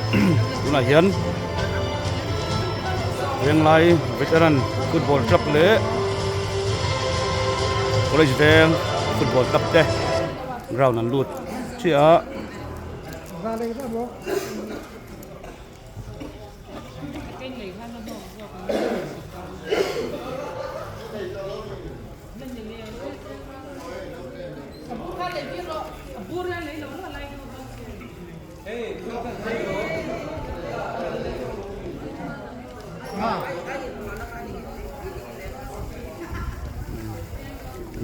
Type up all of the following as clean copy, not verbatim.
Tunah hian Venglai Veteran Football Club leh College Veng Football Club te ground an lut chiah a.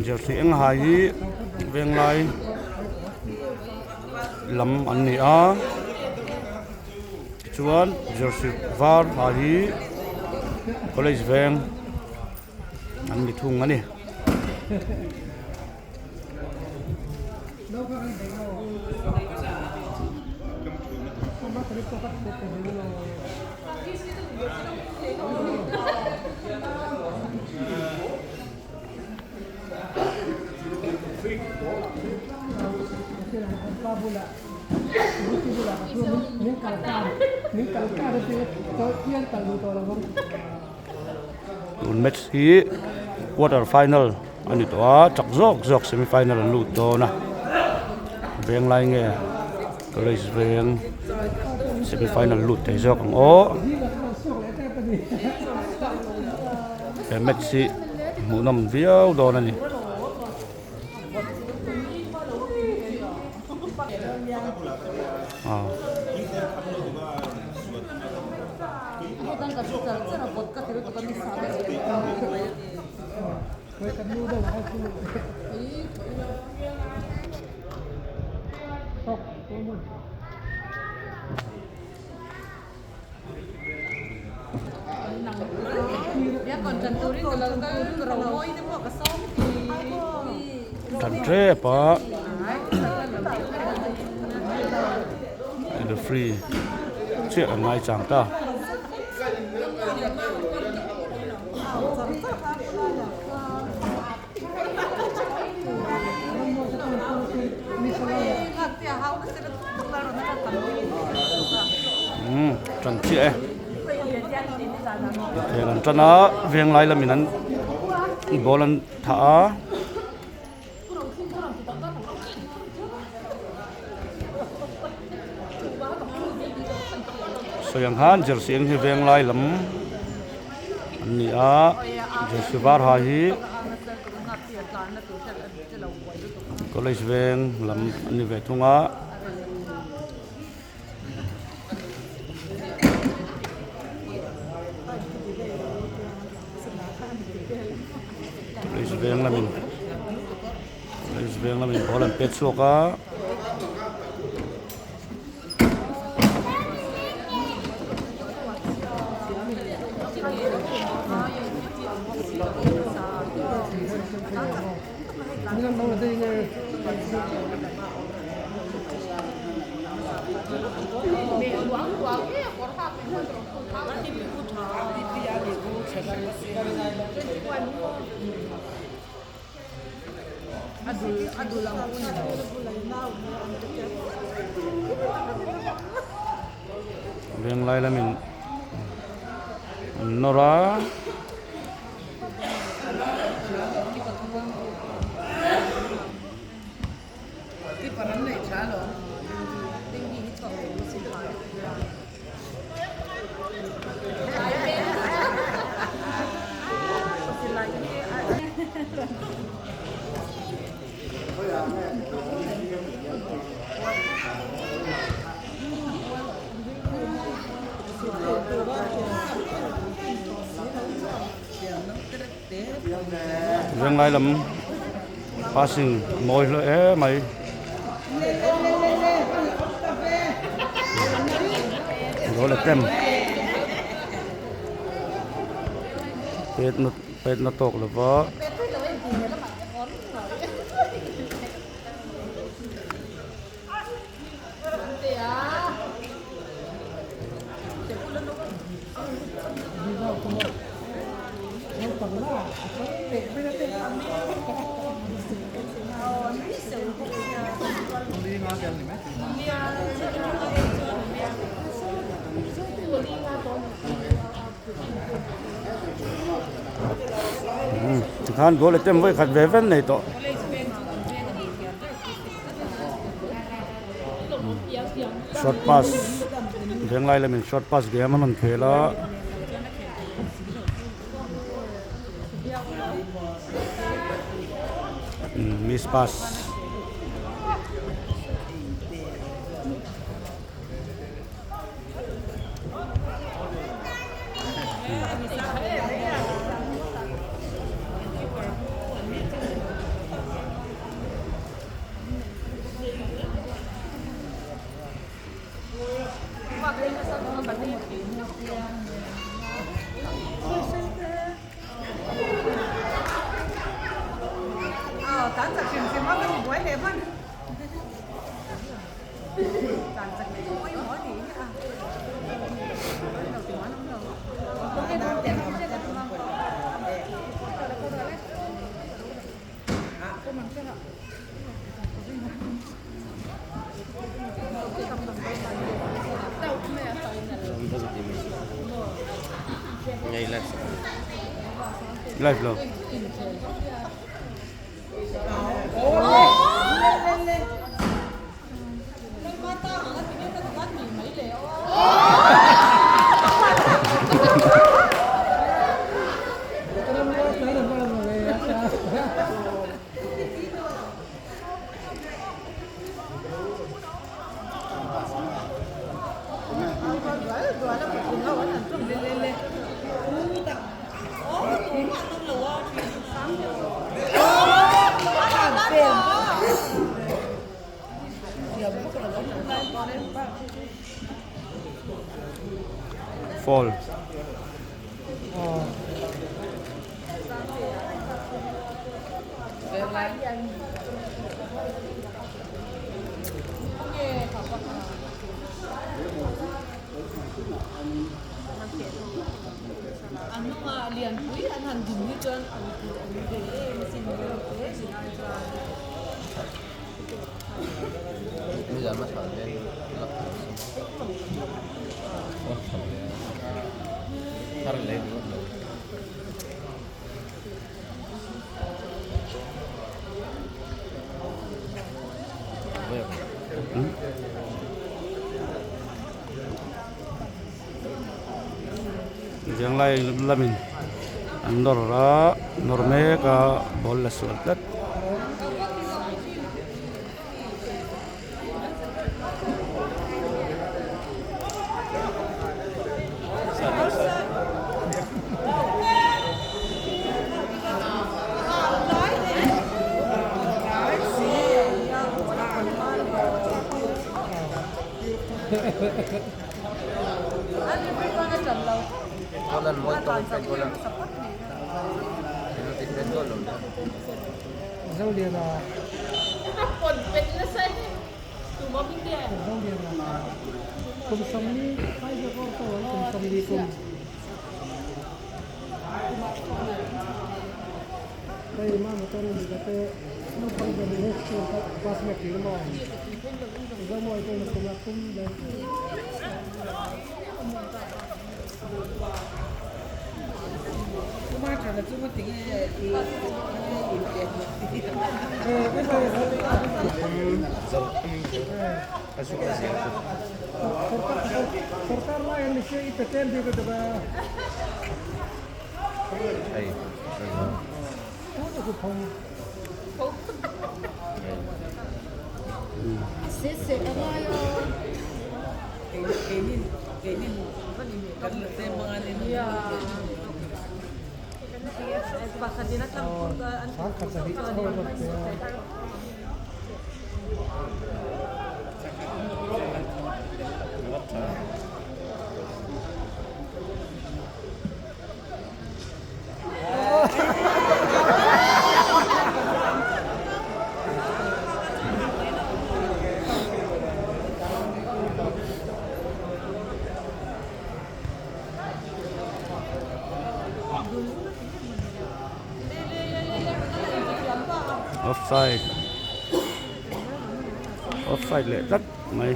Jersey eng hai hi venglai lam an ni a tichuan jersey var ha hi college veng an ni thung a ni. Tun match hi quarter final a ni tawh a chak zawk zawk semi final an lut dawn a venglai nge college veng semi final lut thei zawk ang aw he match hi hmuhnawm viau dawn a ni. Tan tep a referee chiah an ngai chang ta. Umm tan chiah e inkhel an tan a veng lai lamin an ball an thah a. Sawi ang khan jersey eng hi veng lai lam an ni a jersey var ha hi college veng lam an ni ve thung a. College veng lamin college veng lamin ball an pet chhuak a. Venglai lamin an nawr a. Venglai lam passing a mawi hle emai. Goal attempt pet na pet na tawk lova. Tikhan goal attempt vawi khat ve vel nei tawh. Short pass venglai lamin short pass game an rawn khel a. Miss pass. Live lo. Fall. Venglai lamin an nawr a nawr mek a ball la sual tlat. Offside offside leh tlat mai.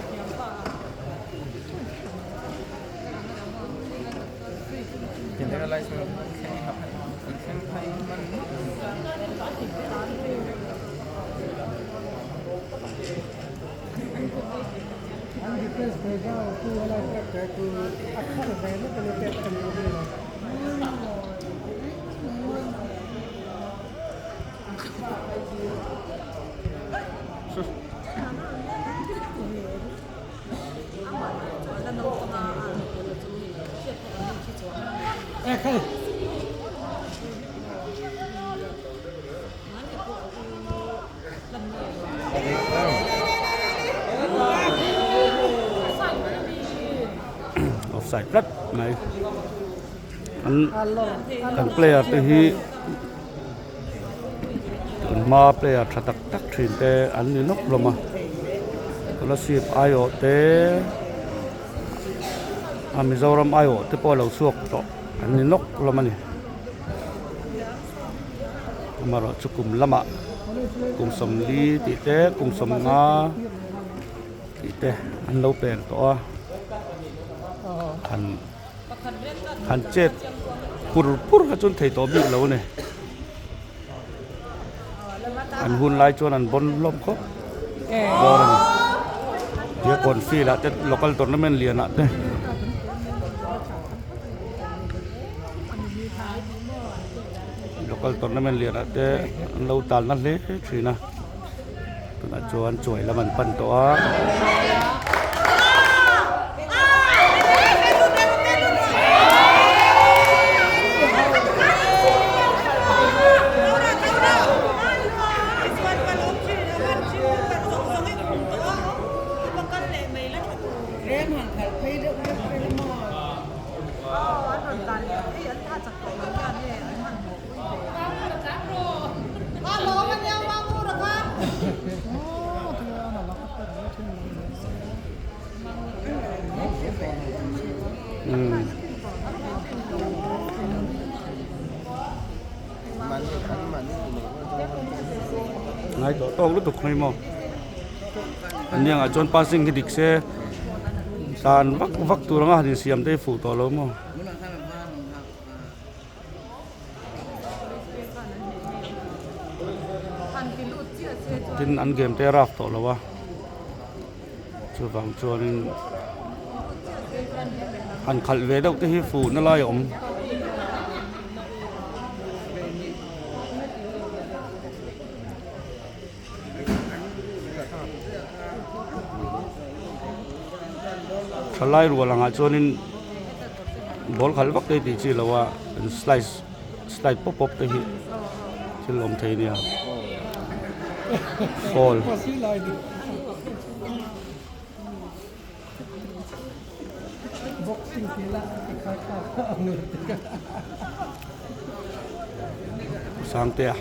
Offside tlat mai an kan player te hi tun hma player tha tak tak thin te an ni nawk hlawm a scholarship aiawh te a Mizoram aiawh te pawh a lo chhuak tawh an ni nawk hlawm a ni. Amaherawhchu kum lamah kum sawmli tih te kum sawmnga tih te an lo pel tawh a han han chet pur pur kha chuan thei tawh bik lo a ni an hun lai chuan an bawn hlawm khawp dawn a ni he kawnfil ah te local tournament lian ah te. Local tournament lianah te an lo talna hle thin a tunah chuan chuai lam an pan tawh a. Ngai tawh tawk lutuk mai maw aniang ah chuan passing hi dik se tan vak vak tur anga han insiam te hi fuh tawh lo maw. Tin an game te a rap tawh lo a chuvang chuanin han khalh ve deuh te hi fuhna lai a awm. Thalai rual angah chuanin ball khalh vak te hi tih chi lo a slice slide pawp pawp te hi thil awm thei a nia foul. Sangtea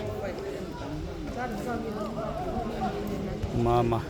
Mama.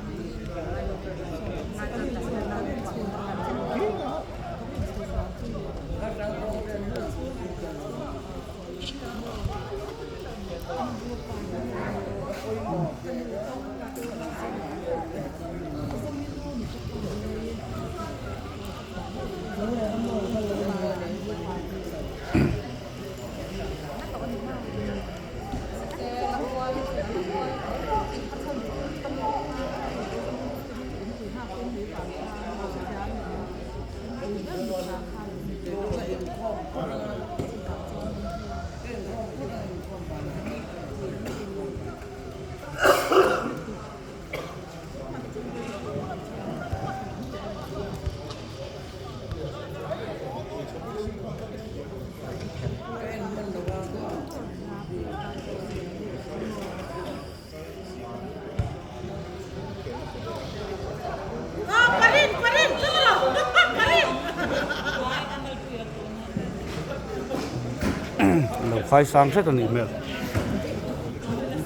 Lo khai sang hret a nih hmel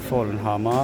phone an ham a.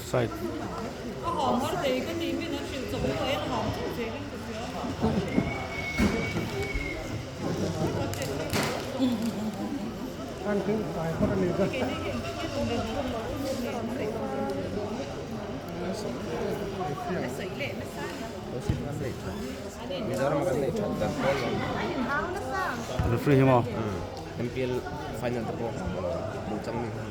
Left side. Referee hi maw? MPL final te pawh hmuh chang mi kha.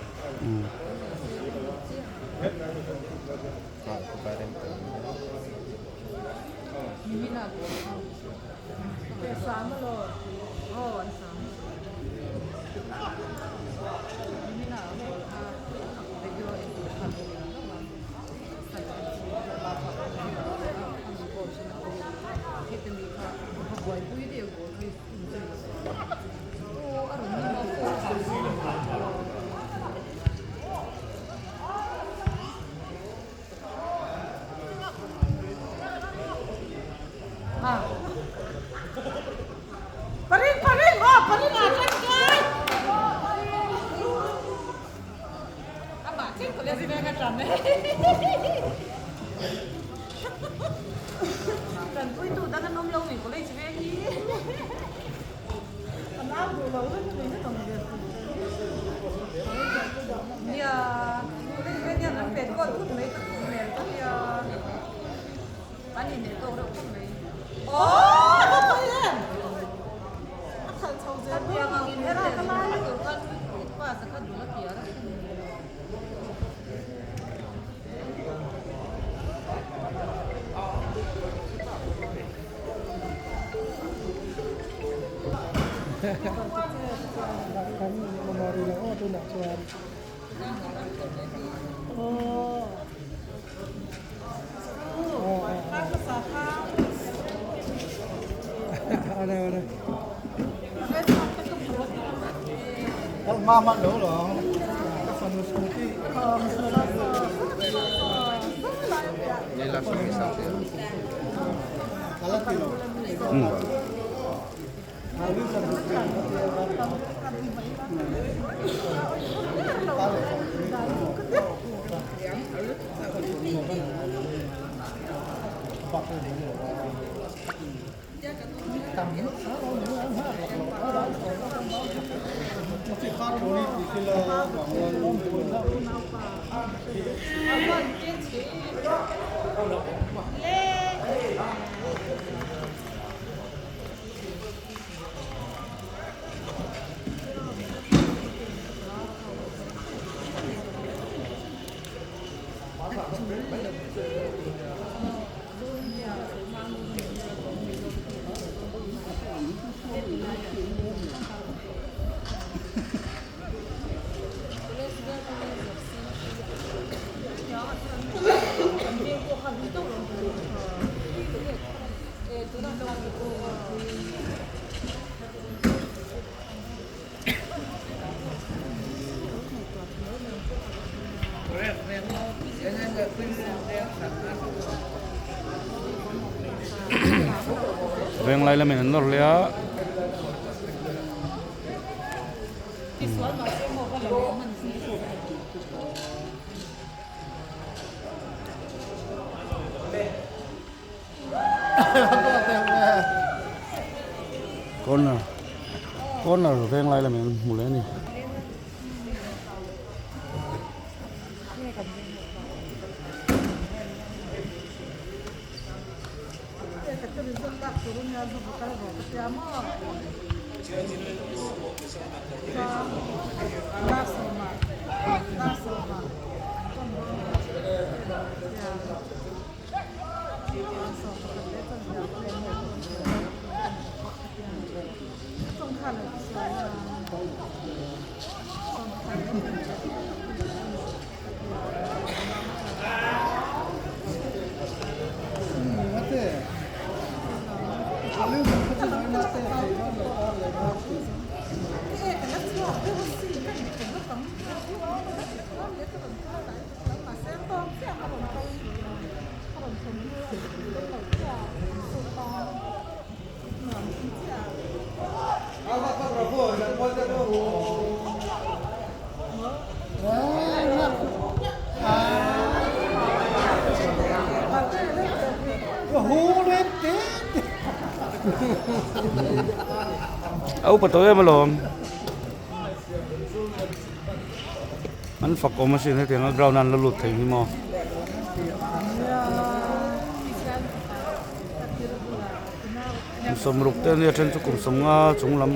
Venglai lamin an nawr leh a. Corner corner venglai lamin an hmu leh a ni. A upa tawh em alawm. An fak awm asin hetiang a ground a an la lut thei hi maw. Kum sawmruk te ania then chu kum sawmnga chung lam.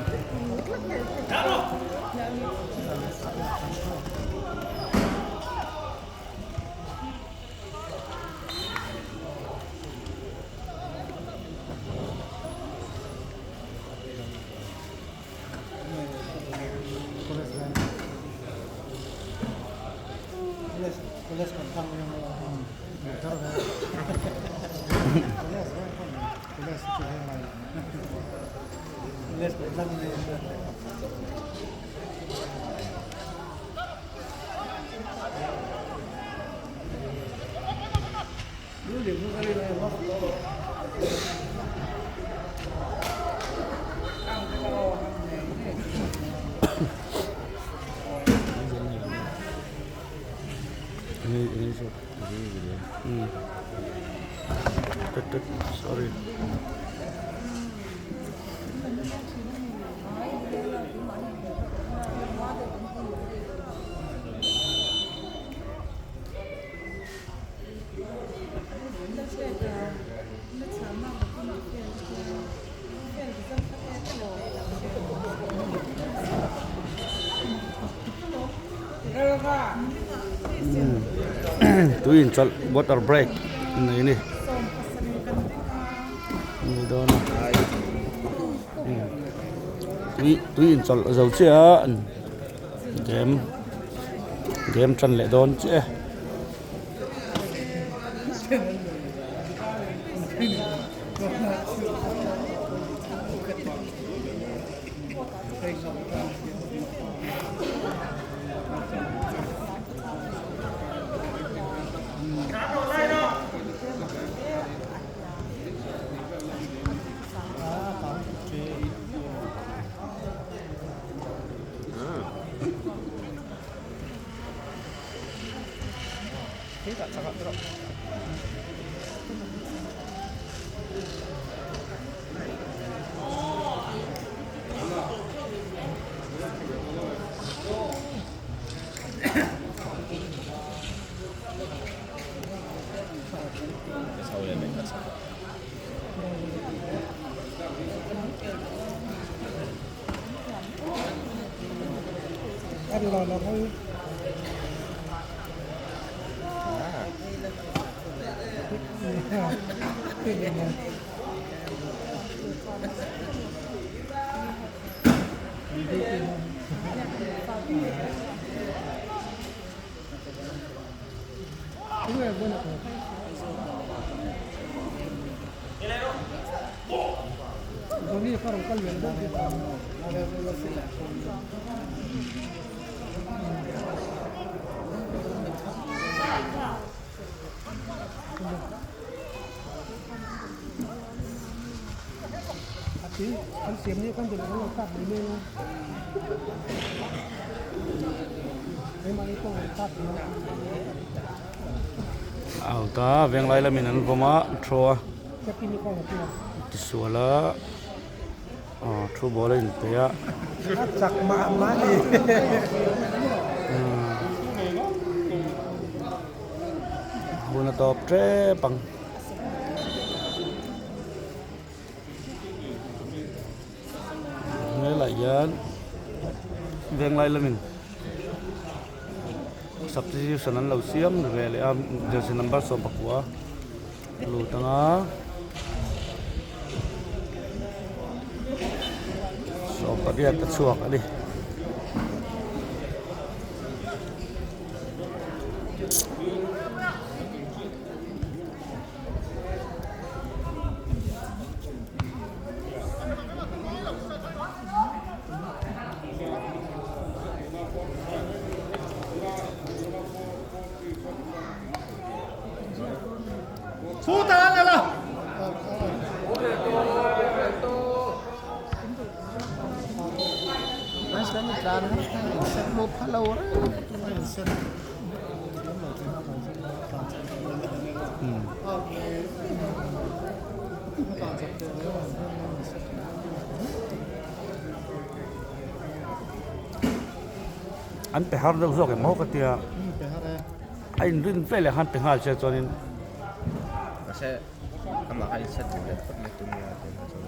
Sorry. Tui inchawlh water break a nei a ni ni dawn a tui tui inchawlh zo chiah a game game tan leh dawn chiah e. Out a venglai lamin an vawm a throw a tisual a aw thu ball a inpe a. Hun a tawp tep ang. Helaiah hian venglai lamin substitution an lo siam ve leh a jersey number 14 lut anga 18 a chhuak a ni. An pe har deuh zawk em maw ka tia. A inrin vel leh khan pe nghal che chuanin. Mahse amah kha inset duh leh phawt mai tum nia tih kha chuan.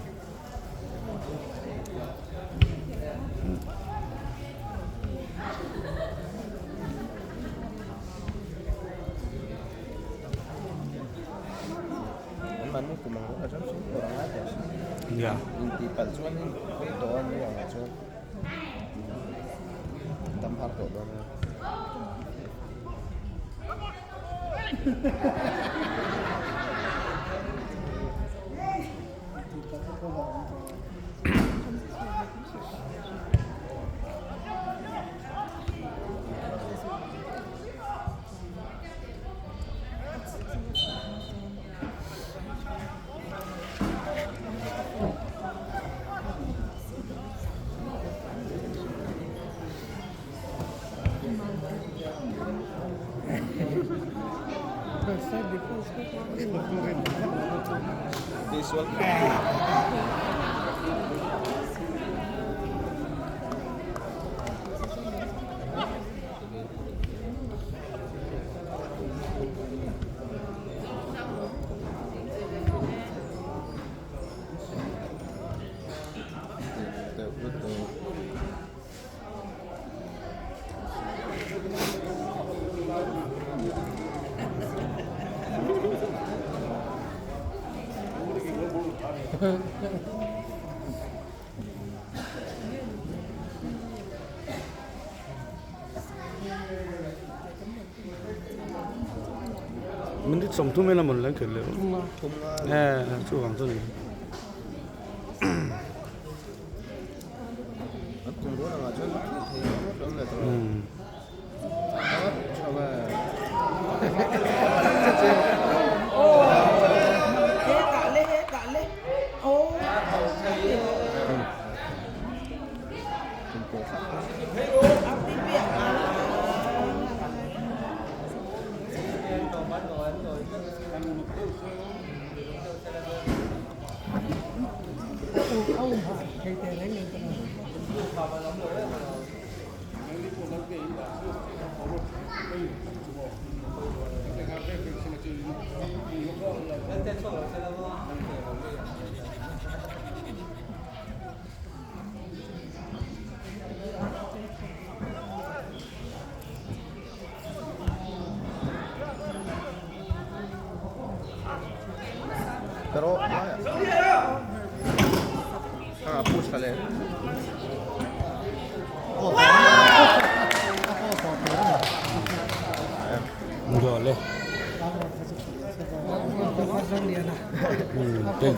An mahni kum ang rual chuan chhungkaw a ngai teh a sin. Nia. Intihpalh chuan hun tawh a ni ang chuan. Dam har tawh dawn a. Minute 30 emaw ni leng khelh leh chuvang chu a ni.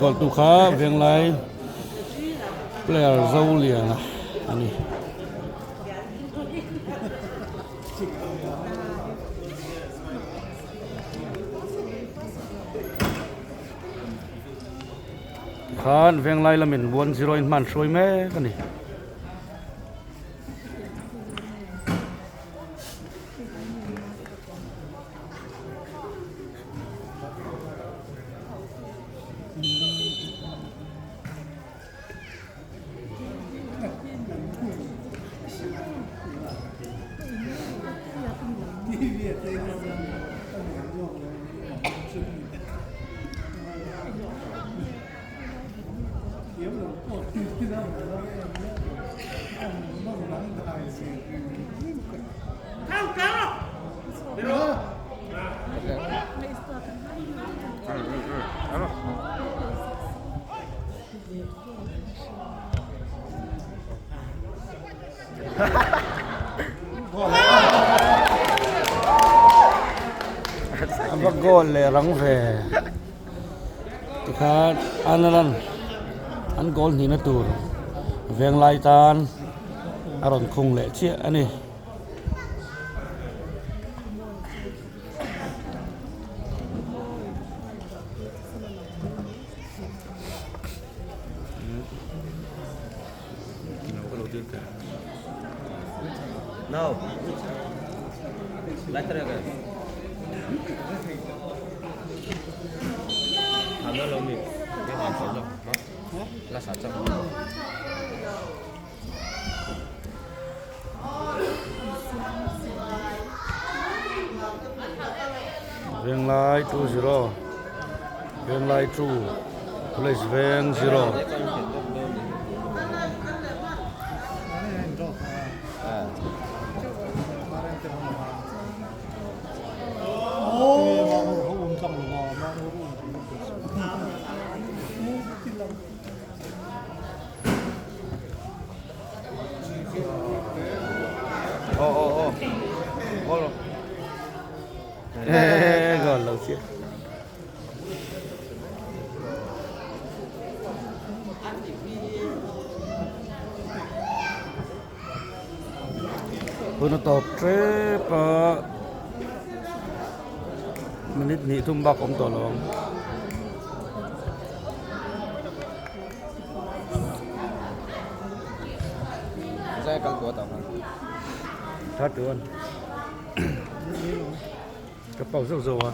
Goal tu kha Venglai player Zoliana a ni. Khan Venglai lamin 1-0 in hman hruai mek a ni. A va goal leh rang ve tikhan Anand an goal hnihna tur Venglai tan a rawn khung leh chiah a ni. Venglai 2-0 Venglai 2 College Veng 0. Oh oh oh. Goal. Goal lo chiah. Hun a tawp tep a minute hnih thum bak awm tawh lo ang. 31 Ka pau zauh zauh a.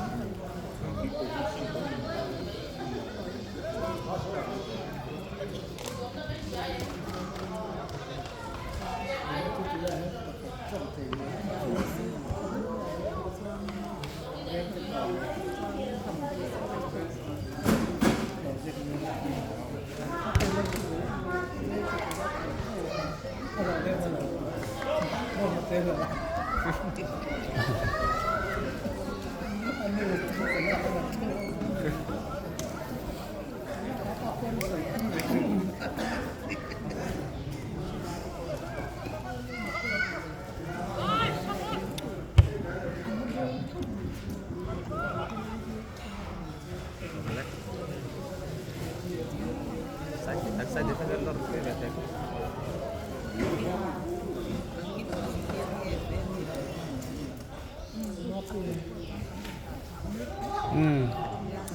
Umm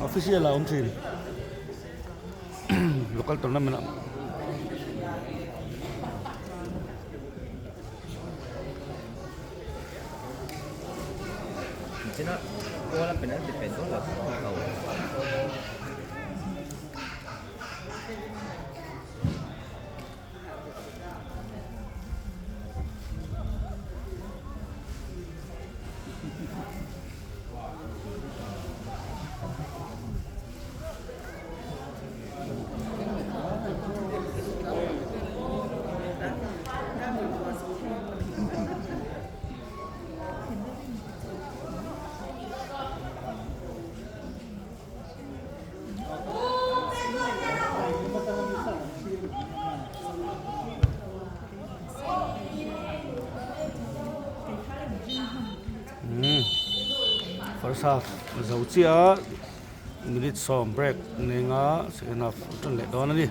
official a awm thin local tournament ah. Umm first half zo chiah a minute sawm break nenga second half a tan leh dawn a ni.